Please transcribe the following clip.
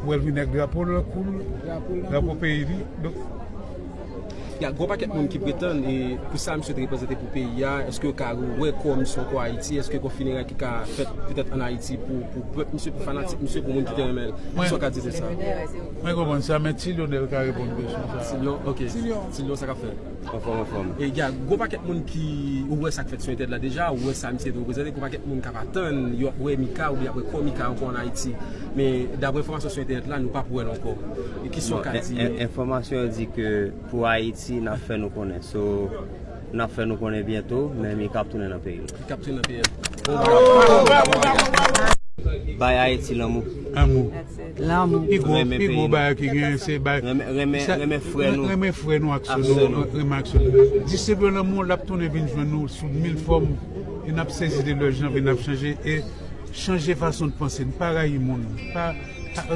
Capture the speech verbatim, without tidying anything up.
Ou wè l vin ak drapo l kou l, drapo peyi li. Donk, Ya, gwo pakèt moun ki pretann e pou sa misye te reprezante pou peyi a, èske yo ka wè kò misye ankò Ayiti, èske gon fineray ki ka fèt petèt ann Ayiti pou, pou pèp misye, pou fanatik misye, pou moun ki te renmen l? Kisa w ka di de sa? Mwen konprann sa, men Ti Lyonèl ka reponn kesyon sa. Ti Lyon, ok. Ti Lyon, sa k ap fèt? Anfòm, anfòm. E ya, gwo pakèt moun ki, ou wè sa k fèt sou entènèt la deja, ou wè sa misye te reprezante, gwo pakèt moun k ap atann, y ap wè Mika oubyen y ap wè kò Mika ankò ann Ayiti. Men daprè enfòmasyon sou entènèt la, nou p ap wè l ankò. E kisa w ka di? Enfòmasyon yo di ke pou Ayiti, n ap fè nou konnen. So, n ap fè nou konnen byento, men Mika ap tounen nan peyi l. Mika ap tounen nan peyi l. Bay Ayiti lanmou. Lanmou. Lanmou. Pi gwo, pi gwo bagay ki gen, se bay. Renmen frè nou. Renmen frè nou ak sè nou. Renmen ak sè nou. Disip yo lanmou, l ap tounen vin jwenn nou sou mil fòm. E n ap sezi de lè jan, e n ap chanje. E chanje fason de panse. Nou pa rayi moun. Pa